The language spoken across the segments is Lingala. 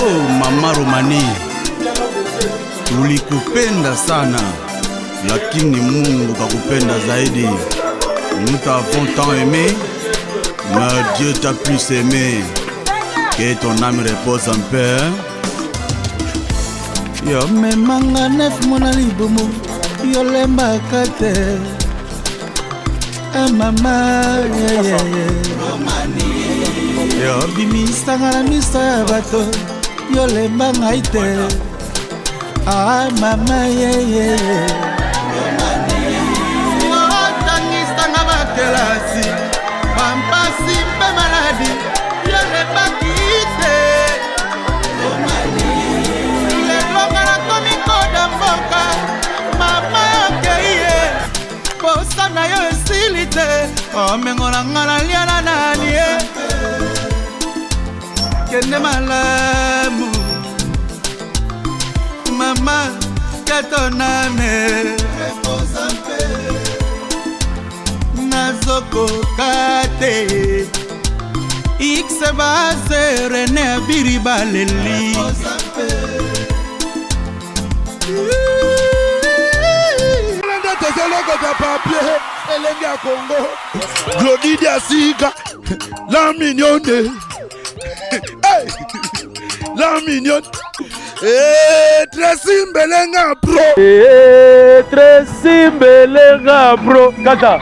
Oh, mama Romani, tulikupenda sana lakini Mungu kakupenda zaidi. Nous t'avons tant aimé, mais Dieu t'a plus aimé. Que ton âme repose en paix. Yo memanga nef mona libumu, yo lembaka te. Eh, mama, yeah, yeah, yeah. Yo bimisanga na miso ya bato, yo lemba ngai te. Ah, mama, yeah, yeah, yeah. Otangisanga bakelasi, bampasi mpe maladi, yo lembaki te. Lelo nga nakomi koda mboka, mama okei ye, posa na yo esili te, omengo na nga nalia na nani ye. Kende malamu, mama, katoname. Nazokoka te. X base René Abiri baleli. Nde tozolokota papier elenge ya Congo. Glody Diasika, la mignonne. Hey! La mignonne. Eh, Tracy Mbelenga pro. Eh, Tracy Mbelenga pro. Kata.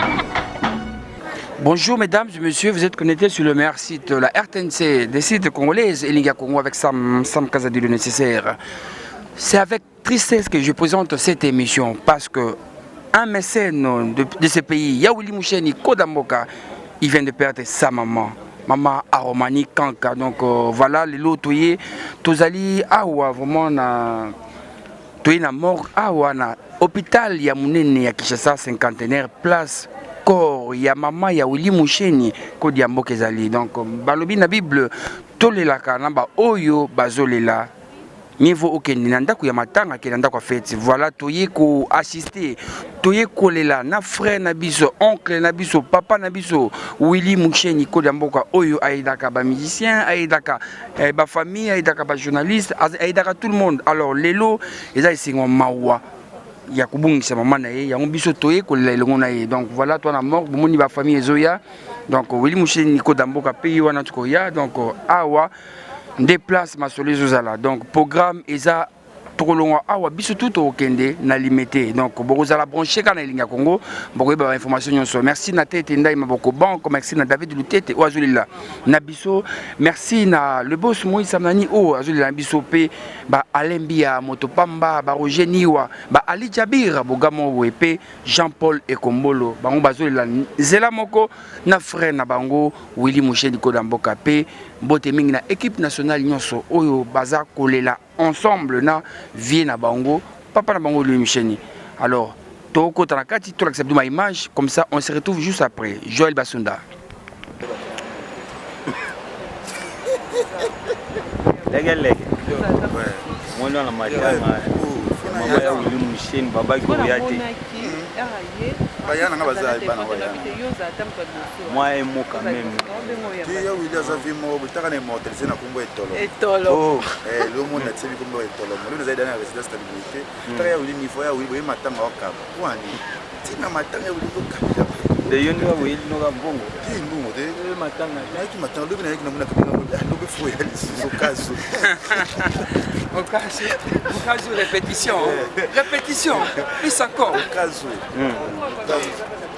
Bonjour mesdames et messieurs, vous êtes connectés sur le meilleur site, la RTNC, des sites congolaises, Elinga Congo avec Sam, Sam Kazadi le nécessaire. C'est avec tristesse que je présente cette émission parce que un mécène de ce pays, Yawili Moucheni Kodamboka, il vient de perdre sa maman. Maman Aromani Kanka. Donc voilà, les lots toyé, tozali awa vraiment na toyé na morgue awa na hôpital ya munene ya Kinshasa cinquantenaire place corps ya mama ya Willy Moucheni Kodia Mboka ezali. Donc balobi na Bible tolelaka na ba oyo bazolela. Mieux vaut okende na ndako ya matanga ke na ndako ya fête. Voilà, toye ko assister, toye kolela na frère na biso, oncle na biso, papa na biso Willy Moucheni Kodia Mboka oyo aidaka ba musiciens, aidaka ba famille, aidaka ba journalistes, aidaka tout le monde. Alors lelo eza esengo mawa ya kobungisa mama na ye, yango biso toye kolela elongo na ye. Donc voilà, toi na morgue bomoni ba famille ezoya. Donc Willy Moucheni Kodia Mboka pays wana tukoya. Donc awa nde place masolo ezozala. Donc programme eza tokolongwa awa biso tu tokokende na limete. Donc bokozala branché kaka na Elinga Congo, bokoyeba ba information nyonso. Merci na Tete Ndai Maboko Banque, merci na David Lutete oyo azolela na biso, merci na le boss Moïse Samnani oyo azolela na biso pe ba Alain Bia Motopamba, ba Roger Niwa, ba Ali Jabir Bogamo oyo pe Jean-Paul Ekombolo, bango bazolela nzela moko na frère na bango Willy Moucheni Koda Mboka pe mbote mingi na équipe nationale nyonso oyo baza kolela ensemble na vie na bango papa na bango Willy Moucheni. Alors tokota na kati tolakisa bino ma image comme ça on se retrouve juste après. Joël Basunda. Lege lege. Mwana na matanga. Mama ya Willy Moucheni babaki koya te. Baya nanga baza bana baya. Moi un mot quand même. Ti ya Willy aza vie moko botaka na immortalisé na kombo etolo. Etolo. Oh. Eh le monde na tsebi kombo etolo. Mo le dans la résidence stabilité. Taka ya Willy niveau ya Willy boye matanga okaba. Kwani. Tina matanga ya Willy kokabila. De yo ndio Willy noka mbongo. Ti mbongo te. Matanga. Nayaki matanga lobi nayaki na mona kabila lobi fo ya lisusu okazu. Okazu, okazu répétition. Répétition. Plus encore. Okazu.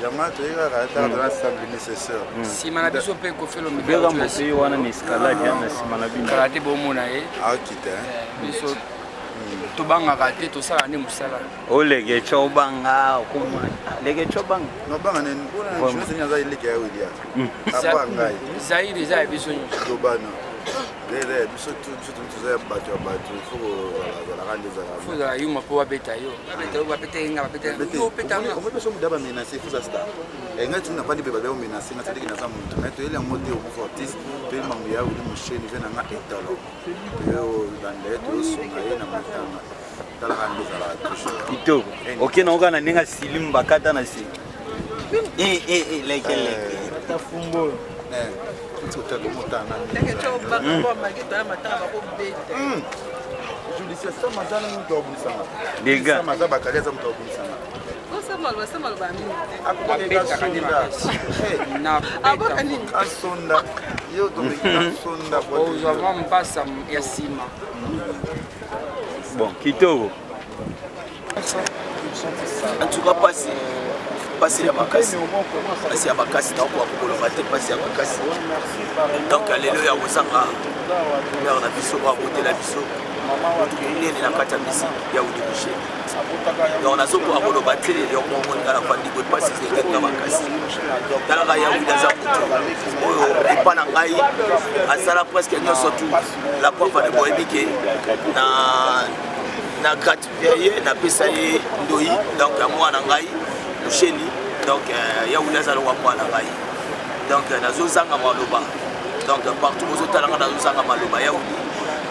Yango toyei kaka taka tona sable nécessaire. Nsima na biso mpe kofelo Beka mbote wana na escalade ya na nsima na bino. Kala te bomona ye. Akita. Biso tobangaka te, tosala nde mosala. Oleke cho banga okoma. Leke cho banga. No banga ne mpona journaliste nini aza eleke ya Willy. Apa ngai. Zaire eza ya biso nyonso. Tobana. Eza ya biso tu biso tu toza ya bato ya bato. Il faut kozalaka nde ezalaka. Faut ozala yuma mpo babeta yo. Babeta yo, babeta ye nga, babeta yo opeta nga. Omoni biso mutu aba menacer, faut za star. Ngai tuni nafandi mpe babe omenacer nga, c'est-à-dire que naza mutu. Mais toyeli yango te okufa artiste, toyeli mambo ya Willy Moucheni ve na nga etolo. Toyolanda ye, toyosunga ye na matanga. Talaka nde ezalaka toujours. Kitoko. Ok na oka na ndenge silim bakata na se. Eh eh eh leke leke. Tafumbolo. Ti otala na Julicia Sama aza na moto abunisanga. Sama aza bakali aza moto abunisanga. Asonda yo asonda ozwa mwa mpasa ya nsima. Bon, kitoko. En tout cas, pasi pasi ya makasi, pasi ya makasi, nakoka kokoloba te, pasi ya makasi. Donc lelo ya kozanga mare na biso oyo abotela biso motu monene na kati ya misiki ya Willy Musheni. Donc nazokoka koloba te, eloko moko nga nafandi boye, mpasi ezenga makasi. Talaka ya Willy aza motu oyo epa na ngai asala presque nyonso tu. La preuve, boyebi ke na na gratifier ye, napesa ye ndoi, donc ya mwana ngai Musheni. Donc ya Willy aza lokwa mwana ngai. Donc nazozanga maloba. Donc partout bozotalanga, nazozanga maloba. Ya Willy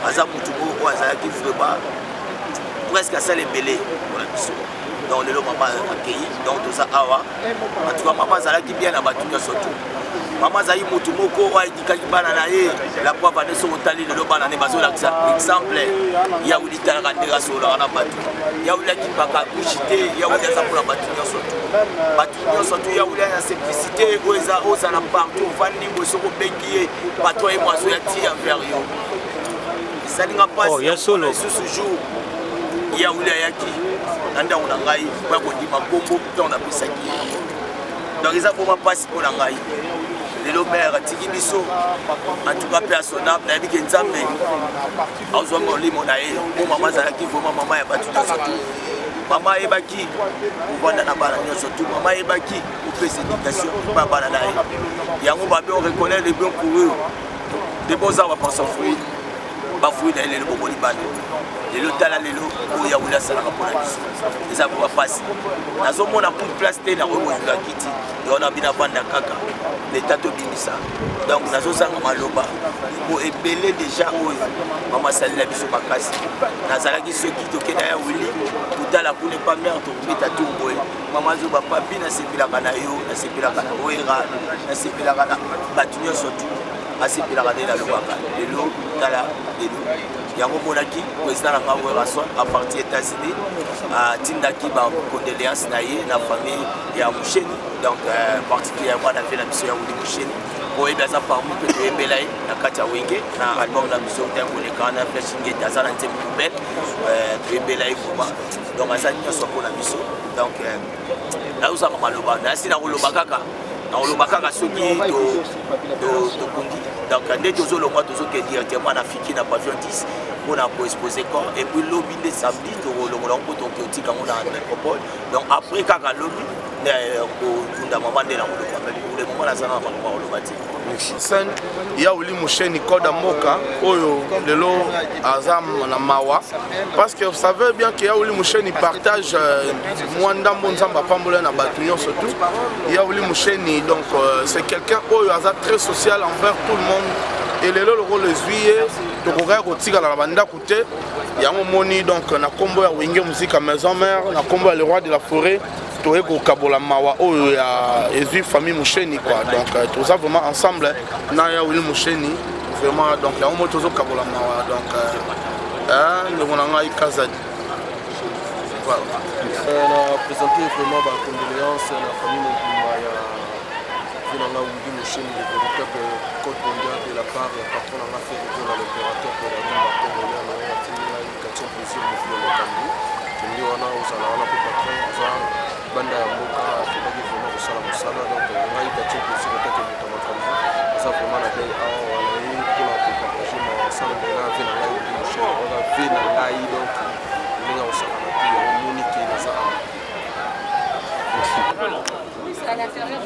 aza motu moko oyo azalaki vraiment presque asala ebele mpona biso. Donc lelo mama akei, donc toza awa. En tout cas, mama azalaki bien na bato nyonso tu. Mama azalaki motu moko oyo ayedikaki bana na ye. La preuve ane, soki otali lelo, bana ne bazolakisa exemple. Ya Willy, talaka ndenge asololaka na bato. Ya Willy akipaka kushi te. Ya Willy aza mpona bato nyonso tu, bato nyonso tu. Ya Willy na simplicité oyo eza ozala partout ofandi boye, soki obengi ye, patron ye mwaso ya ti envers yo. Esalinga mpasi lisusu jour ya Willy ayaki na ndako na ngai mpo ya kondima nkombo ntango napesaki ye. Donc eza vraiment mpasi mpo na ngai lelo mare atiki biso. En tout cas, mpe asonable, nayebi ke Nzambe azwa molimo na ye, mpo mama azalaki vraiment mama ya bato nyonso tu. Mama ayebaki kovanda na bana nyonso tu. Mama ayebaki kopesa éducation mpa bana na ye. Yango babe, on reconnaît les bons courures de bons arbres par son fruit. Bafruit na ye lelo bomoni bana lelo. Tala lelo oyo ya Willy asalaka mpona biso, eza vraiment mpasi. Nazomona coup place te, nakoki kozwila kiti yango na bino, avanda kaka leta tobimisa. Donc nazozanga maloba po ebele déjà oyo mama asalela biso makasi. Nazalaki soki tokenda ya Willy kotala kuna epa mare, tokobeta tour boye, mama azoba: "Papi, nasepelaka na yo, nasepelaka na Wera, nasepelaka na bato nyonso tu." Asepelaka nde nalobaka. Lelo tala lelo yango omonaki président na nga Werrason à partir États-Unis atindaki bacondoléance na ye na famille ya Musheni, donc particulièrement na vie na biso ya Willy Musheni. Oyebi aza parmi mpe toyembela ye na kati ya Wenge na album na biso te koleka na Flash Ngete, aza na nzembo poubelle, toyembela ye vraiment. Donc aza nyonso mpona biso. Donc nazozanga maloba, nasi nakoloba kaka, nakoloba kaka soki tokundi. Donc nde tozolongwa, tozokende directement na fiki na pavillon 10 mpona koexposer corps, et puis lobi nde samedi tokolongola ngo mpo tokoki otika yango na nécropole. Donc après kaka lobi nde kokunda mama, nde nakoloba. Mais pour le moment naza na makambo akoloba te. Scène ya Willy Musheni, code ya mboka oyo lelo aza na mawa, parce que vous savez bien que ya Willy Musheni partage mwa ndambo Nzambe apambola na bato nyonso tu. Ya Willy Musheni, donc c'est quelqu'un oyo aza très social envers tout le monde. Et lelo lokola ezwi ye, tokokaki kotikala na bandako te. Yango moni, donc na nkombo ya Wenge Musica Maison Mère, na nkombo ya le roi de la forêt, toye kokabola mawa oyo ya ezwi famille Musheni, quoi. Donc toza vraiment ensemble na ya Willy Musheni, vraiment. Donc yango moi tozokabola mawa. Donc ndeko na ngai Kazadi, voilà. Na présenter vraiment bacondoléance na famille mobimba ya vie na nga Willy Musheni, le véritable code mondial, de la part ya patron na nga Ferre Gola, l'opérateur de la rumba congolais. Na ye atindi ngai Katia Plaisir, mokili ya makambo. Kende wana, ozala wana mpo patron aza banda ya mboka, akendaki vraiment kosala mosala. Donc ngai Katia Plaisir, otake moto ya makambo, aza vraiment na dei awa wana ye mpona kopartage ensemble na vie na ngai Willy Musheni, oza vie na ngai. Donc ndenge akosakana te, yango moni ke naza awa. Oui, c'est à l'intérieur.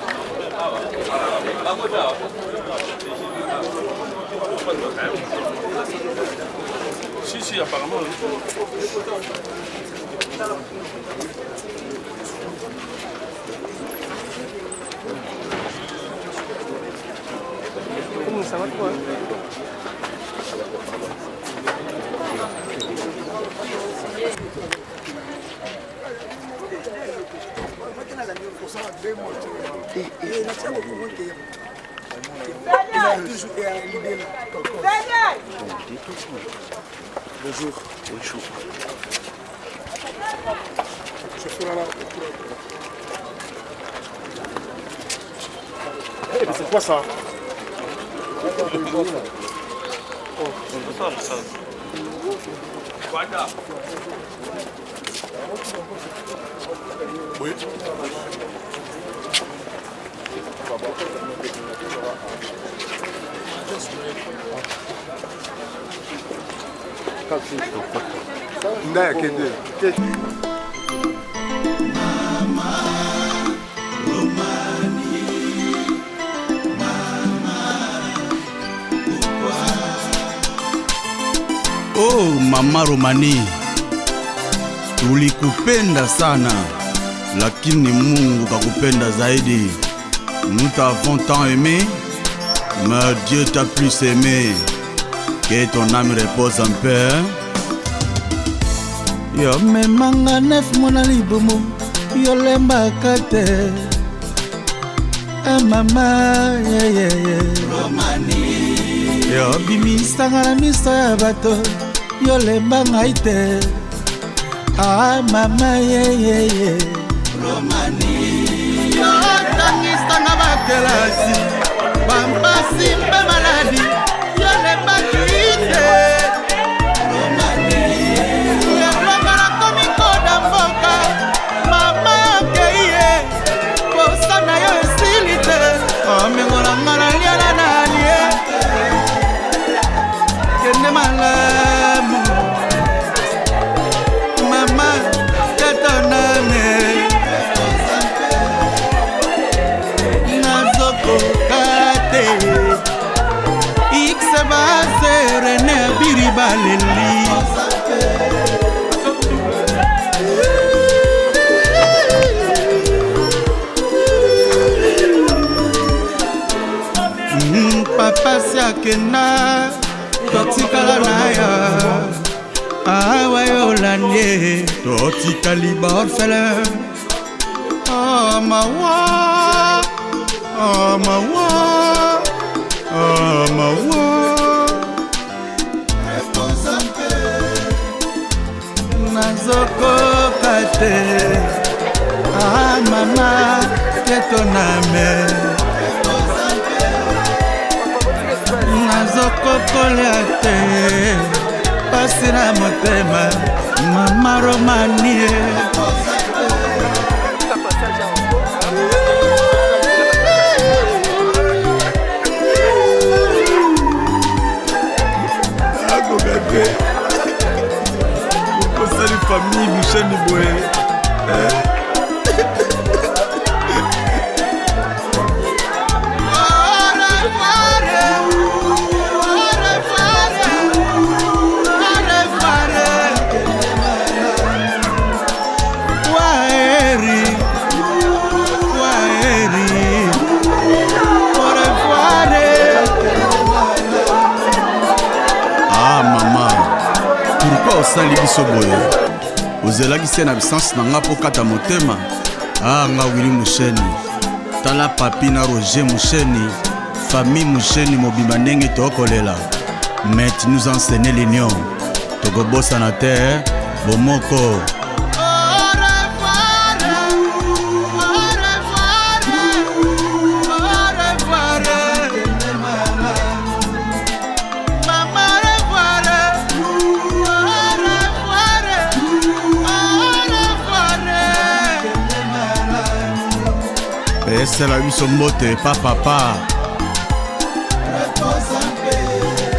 Si, si, apparemment. Oui. Ça va quoi? Bonjour. Bonjour. Eh, mais c'est quoi ça? Oui. Ndaya kende. Oh mama Romani, tulikupenda sana, lakini Mungu kakupenda zaidi. Nous t'avons tant aimé, mais Dieu t'a plus aimé. Que ton âme repose en paix. Yo memanga nef mona libumu, yo lembaka te. Ah mama, yeah, yeah, yeah. Romani. Yo bimisanga na miso ya bato, yo lemba ngai te. Ah mama, yeah, yeah, yeah. Romani. Yo tangisanga bakelasi, bampasi mpe maladi, yo lembaki te. Elonga nakomi koda mboka, mama akei ye, posa na yo esili te. Omengo na nga naliala nalie, kende malamu mama ketoname. Nazokoka te, x base rene abiri baleli. Papa si akenda, totikala na yo awa yo olandi, totikali baorphelin. Oh, mawa, oh, mawa, oh, mawa. Nazokoka te, ah mama ketoname. Nazokokolia te, pasi na motema, mama Romanie. Akoka te, osali famille Musheni boye. Waheri, waheri, au revoir. Ah mama, pourquoi osali biso boye? Ozelaki se na absence na nga mpo kata motema. Ah nga Willy Musheni, tala papi na Roger Musheni, famille Musheni mobimba ndenge tokolela. Mais tu nous enseignais l'union, tokobosana te bomoko. Esala biso mbote pa papa.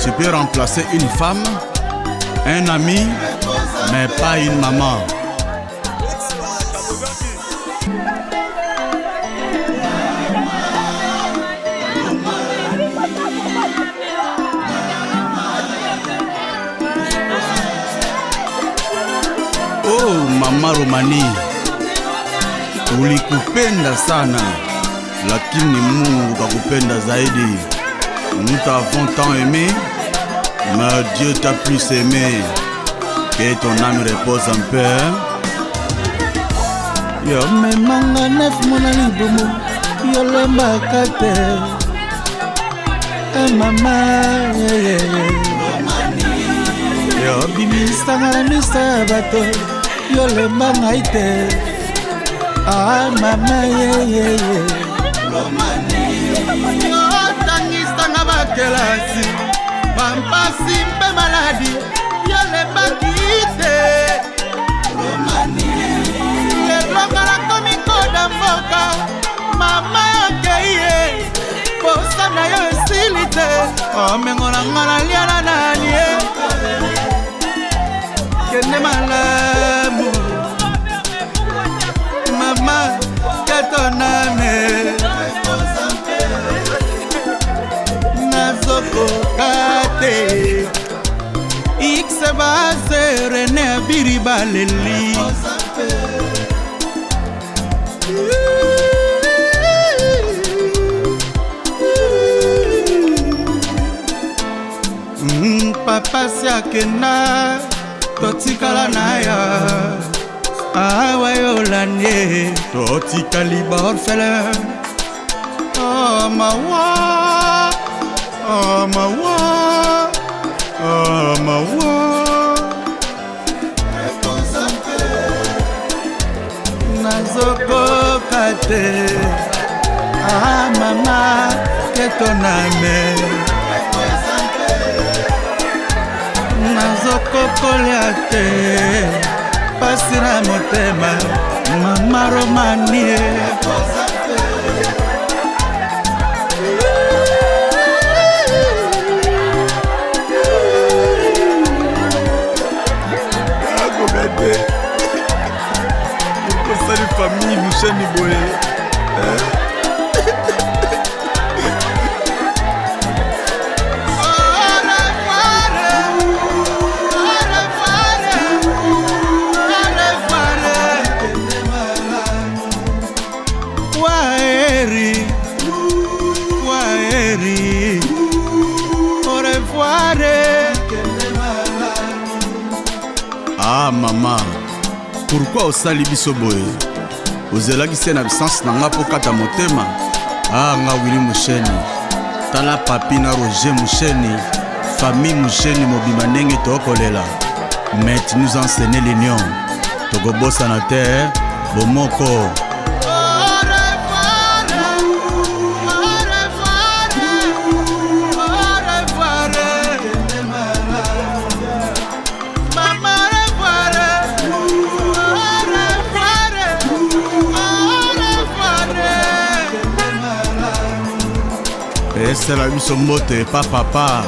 Tu peux remplacer une femme, un ami, mais pas une maman. Oh mama Romani, tulikupenda sana, lakini Mungu kakupenda zaidi. Nous t'avons tant aimé, mais Dieu t'a plus aimé. Que ton âme repose en paix. Yo memanga nef mona libumu, yo lembaka te. Eh, mama yo bimisanga na miso ya bato yo lemba ngai te ah mama yeyeye otangisanga bakelasi bampasi mpe maladi yo lembaki te lelo nga nakomi koda mboka mama akei ye posa na yo esili te omengo na nga naliana nani ye kende malamu mama ketoname nazokoka te x base rene abiri baleli Mm, papa si akenda totikala na yo awa yolandi totikali baorphelin oh, mawa oh, mawa oh, mawa nazokoka te ah mama ketoname nazokokolia te pasi na motema mama romanie akoka te osali famille musheni boye Kwaheri, kwaheri, au revoir. Ah mama, pourquoi osali biso boye? Ozelaki se na absence na nga mpo kata motema. Ah nga Willy Musheni, tala papi na Roger Musheni, famille Musheni mobimba ndenge tokolela. Mais tu nous enseigne l'union. Tokobosana te bomoko. esala biso mbote pa papa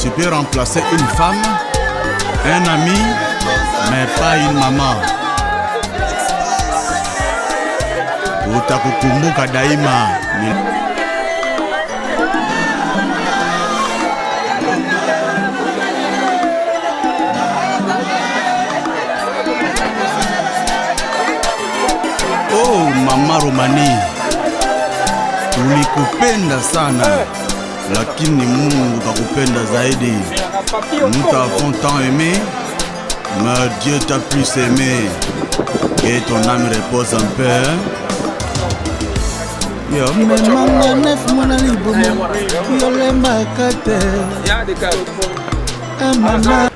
tu peux remplacer une femme un ami mais pas une maman utakukumbuka daima. Oh, mama Romani, tulikupenda sana lakini Mungu kakupenda zaidi. Nous t'avons tant aimé, mais Dieu t'a plus aimé. Que ton âme repose en paix. Yo memanga nef mwana libumu yolembaka te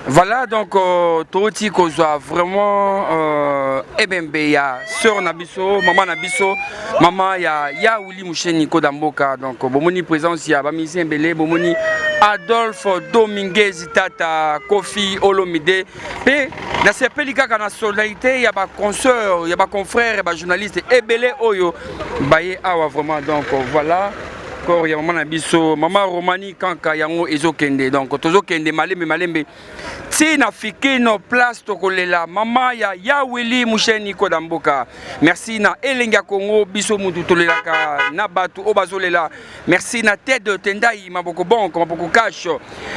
Voilà donc euh, toti kozwa vraiment euh, ebembe ya sœur na biso maman na biso maman ya ya Willy Musheni koda mboka donc bomoni présence ya ba musicien ebele bomoni Adolphe Dominguez Tata Kofi Olomide pe nasepeli kaka na solidarité ya ba consoeurs ya ba confrères ya ba journalistes ebele oyo baye awa vraiment donc voilà corps ya mama na biso mama Romani Kanka yango ezokende donc tozokende malembe malembe ti na fikino place tokolela mama ya ya Willy Musheni koda mboka merci na elengi ya Congo biso mutu tolelaka na bato oyo bazolela merci na Ted Tendai maboko bonk maboko cash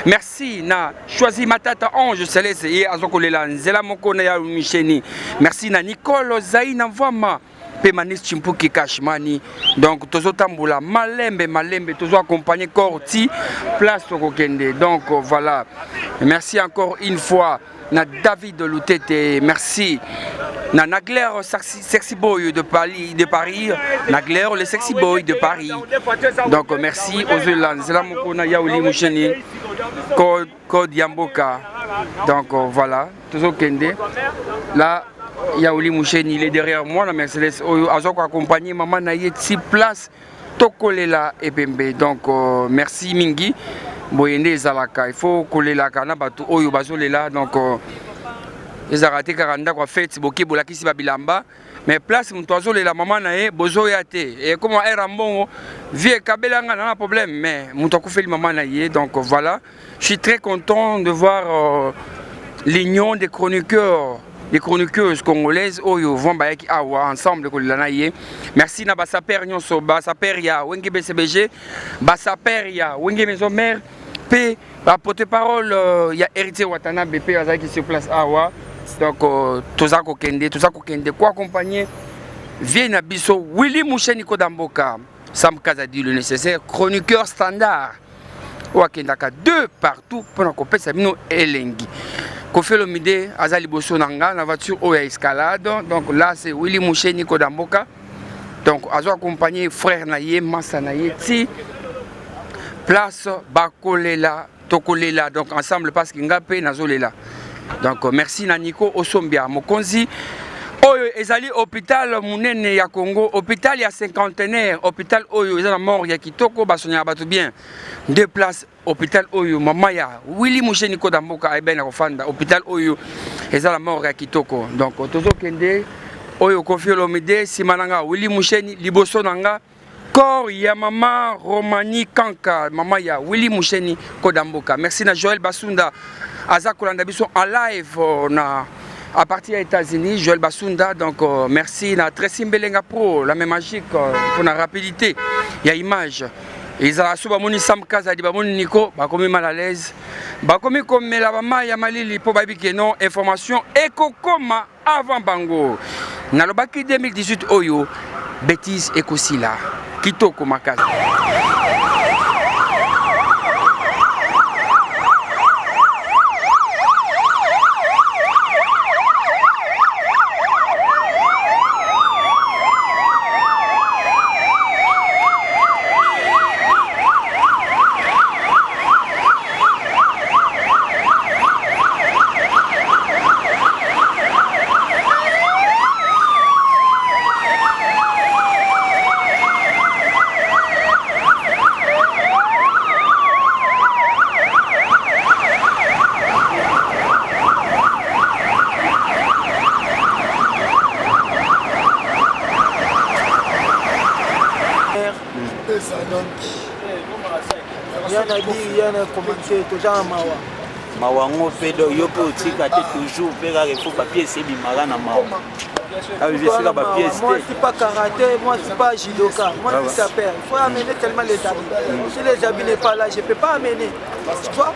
merci na Choisi Matata Ange Celeste ye azokolela nzela moko na ya Musheni merci na Nicole Zaina Mvama pe Manis Chimpuki Cash Money donc tozotambola malembe malembe tozo accompagner corps ti place tokokende donc voilà merci encore une fois na David Lutete merci. Na Nagler sexy, sexy boy de Paris, de Paris. Nagler le sexy boy de Paris. Donc merci ozwela nzela moko na Yauli Musheni code code ya mboka. Donc voilà, tozokende là Yauli Musheni il est derrière moi la Mercedes oyo azo ko accompagner maman na ye ti place tokolela ebembe donc euh, merci mingi boye nde ezalaka il faut kolelaka na bato oyo bazolela donc euh, ezalaka te kaka ndako ya fete boke bolakisi babilamba mais place moto azolela mama na ye bozoya te ekoma ere ya mbongo vie ekabela nga na na problème mais moto akufeli mama na ye donc voilà Je suis très content de voir euh, l'union des chroniqueurs des chroniqueuses congolaises oyo vont bayaki awa ensemble kolela na ye merci na basaper nyonso basaper ya wenge bcbg basaper ya wenge maison mère mpe baporte parole euh, ya héritier watanabe mpe bazalaki sur place awa donc euh, toza kokende toza kokende koaccompagne vie na biso willi musheni kodamboka sam kazadi le nécessaire chroniqueur standard oyo akendaka de partout mpo na kopesa bino elengi Koffi Olomide aza liboso na nga na voiture oyo ya escalade donc là c'est Willy Musheni Kodamboka donc azo accompagner frère na ye masa na ye ti place bakolela tokolela donc ensemble parce que nga mpe nazolela donc merci na Nico Osombia mokonzi oyo ezali hôpital munene ya Congo hôpital ya cinquantenaire hôpital oyo eza na morgue ya kitoko basonyaka bato bien nde place hôpital oyo mama ya Willy Musheni Koda mboka ayebani na kofanda hôpital oyo eza na morgue ya kitoko donc tozokende oyo Koffi Olomide nsima na nga Willy Musheni liboso na nga Corps ya mama Romani Kanka, mama ya Willy Musheni Kodamboka. Merci na Joël Basunda aza kolanda biso en live euh, na à partir des États-Unis, Joël Basunda. Donc euh, merci na Tracy Mbelenga Pro, la même magique euh, pour la rapidité. Il y a image. ezala so bamoni sam kazadi bamoni nico bakomi mal à l'aise bakomi komela bamai ya malili mpo bayebi ke non information ekokoma avant bango nalobaki 2018 oyo betise ekosila kitoko makasi Rien à dire, rien à commenter, toza na mawa. Mawa yango mpe do yo mpe otika te toujours mpe kaka ifo bapiese ebimaka na mawa. Esika bapiese te. Moi je suis pas karaté, moi je suis pas judoka, moi je suis sapeur. Il faut amener tellement les habits. Si les habits n'est pas là, je peux pas amener. Tu vois?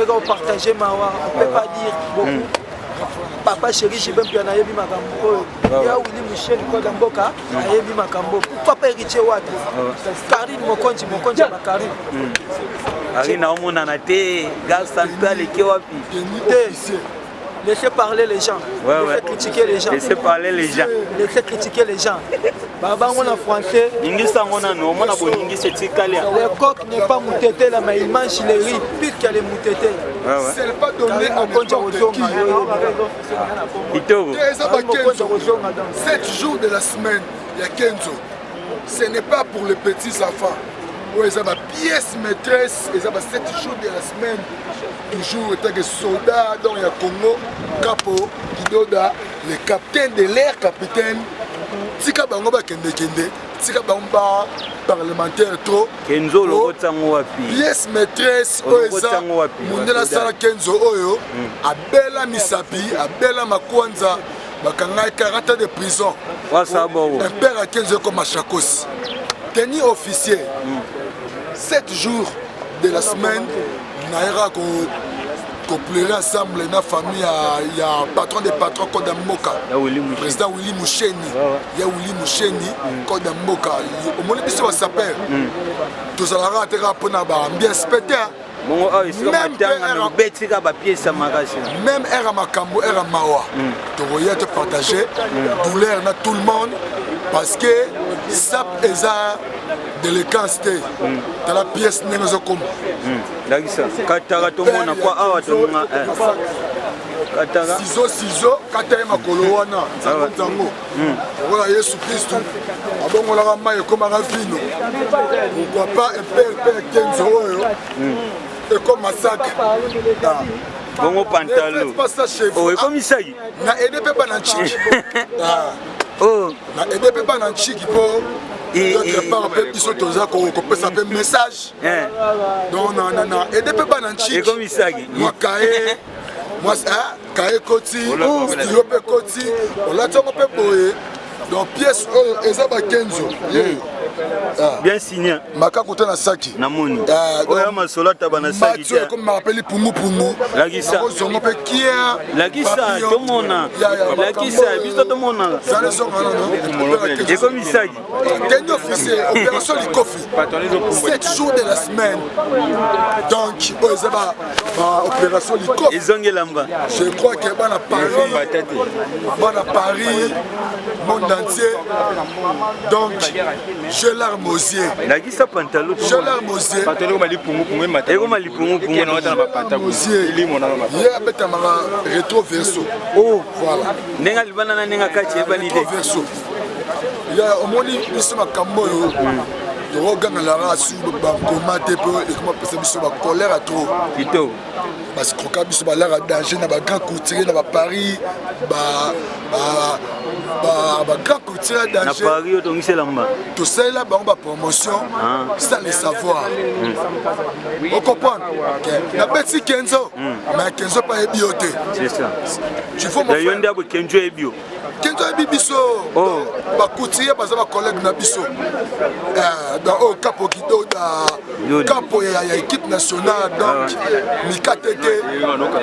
Donc, partager mawa, on peut pas dire beaucoup. Mm. Papa chéri JB Mpiana ayebi makambo oyo. Ya Willy Michel Koda Mboka ayebi makambo. Pourquoi pas Héritier Wata? Karine Mokonzi Mokonzi ya Karine. Hmm. Karine aomonana te, gare centrale eke wapi? Te. Laissez parler les gens. Ouais, Laissez ouais. critiquer les gens. Laissez parler les gens. Laissez critiquer les gens. Babango na français. Ningisa ngo nanu, omona boningisa etikali. Le coq n'est pas mutetela mais il mange les riz pire que les mutetela. Ouais, ouais. C'est pas donné à n'importe qui. Kitoko. Eza ba Kenzo. 7 jours de la semaine ya Kenzo. Ce n'est pas pour les petits enfants. oyo eza ba pièce maîtresse eza ba 7 jours de la semaine toujours etake soldat donc ya congo kapo kidoda le capitaine de l'air capitaine tika bango bakendekende tika bango ba parlementaire trop kenzo olokoti yango wapi pièce maîtresse oyo eza mundele asala kenzo oyo hmm. abela misapi abela makwanza bakangaki 40 ans de prison impere ya kenzo ekoma chakosi teni officier 7 hmm. jours de la semaine nayaka kopleurer ensemble na famille ya, ya patron de patron code ya mboka président willi musheni ya willi musheni mm. code ya mboka omoni biso basaper mm. tozalaka te kaka mpona baambiance mpe te mm. Bongo awa esika matanga me obeti kaka bapiese ya makasi. Même heure ya makambo, heure ya mawa, tokoya to partager douleur na tout le monde parce que sap eza délinquance te. Tala pièce ndenge ezokoma. Lakisa kataka tomona kwa awa tomonga eh. Kataka sizo sizo kata ye makolo wana nzango nzango lokola Yesu Kristu abongolaka mai ekomaka vino, pourquoi pas epere mpe kenzo oyo ekoma sac. Bongo pantalo oh, ekomi saki. Na aide mpe bana nciki. Oh. Na aide mpe bana nciki mpo d'autre part mpe biso toza kopesa mpe message. Donc na aide mpe bana nciki. Ekomi saki. Mwa kaye, mwa kaye ekoti, stylo mpe ekoti, olati yango mpe boye. Donc pièce oyo eza bakenzo yeyo. Bien signé. Makaku te na saki. Namoni oyo masolo ataba na saki te. Ekomaka mpe lipungupungu. Lakisa. Nakozongo mpe kia. Lakisa tomona. Lakisa biso tomona. Zale zonga nono. Ekomi saki. Tenue officier, opération likofi. 7 jours de la semaine. Donc oyo eza ba opération likofi. Ezongi elamba. Je crois que bana Paris, bana Paris, monde entier. Donc j'ai larme aux yeux. Lakisa pantalon. J'ai larme aux yeux. Pantalon ekoma lipungupungu emata. Ekoma lipungupungu. Ye abetamaka rétro verso. Oh. Voilà. Ndenge libanda na ndenge kati ebani te. Rétro verso. Ya omoni biso makambo oyo tokogangelaka su bankoma te mpo ekoma pesa biso bacolère ya trop. Kitoko. Bascroka biso balaka danger na bagrand couturier na baparis, bagrand couturier ya Na danger. Paris otongisi elamba. Tosalela bango bapromotion sans le savoir. Ocomprendre, nabeti Kenzo, mais Kenzo mpe ayebi yo te. C'est ça. Tu vois, mon Yo frère. nde abo Kenzo yebi yo. Kenzo ayebi biso. Bacouturier baza bacollègue na biso. Donc oyo kapo kidoda, kapo ya équipe nationale, donc mikate te.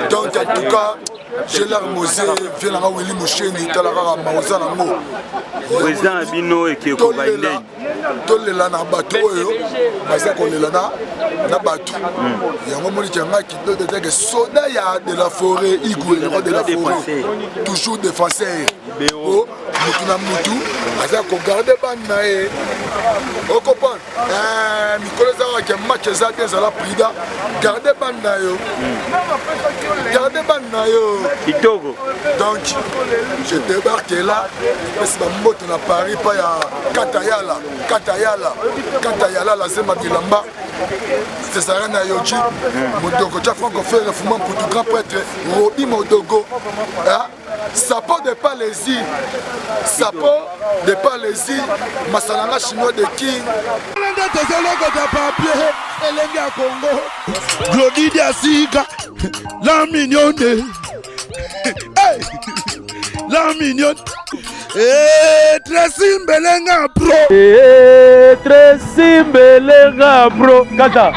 Donc en tout cas j'ai larme aux yeux. Vie nanga Willy Mosheni, tala kaka maoza nango. Président na bino ekeko bandeni. Tolela na bato oyo baza kolela na bato yango. Moniki yanga kidodo etake soda ya de la forêt, Igwe le roi de la forêt, toujours défenseur. Po mutu na mutu aza kogarde bane na ye, ocomprendre. Mikolo eza kaka match eza bien, ezala prida, garde bane na yo, garde bane na yo. Kitoko. Donc je débarque là, pesi bambote na Paris pa ya Katayala, Katayala, Katayala, lazema bilamba Césarien na Yoji Modogo tia Franco Frere Fuma Mputu, grand prêtre Robi Modogo. Ah, Sapo de Palaisie, Sapo de Palaisie, Masalanga chinois de King. Nde tozolokota papier elenge ya Congo, Glodidi asika la mignonne. Hey! La mignonne. Eh, Tracy Mbelenga pro. Eh, Tracy Mbelenga pro. Kata.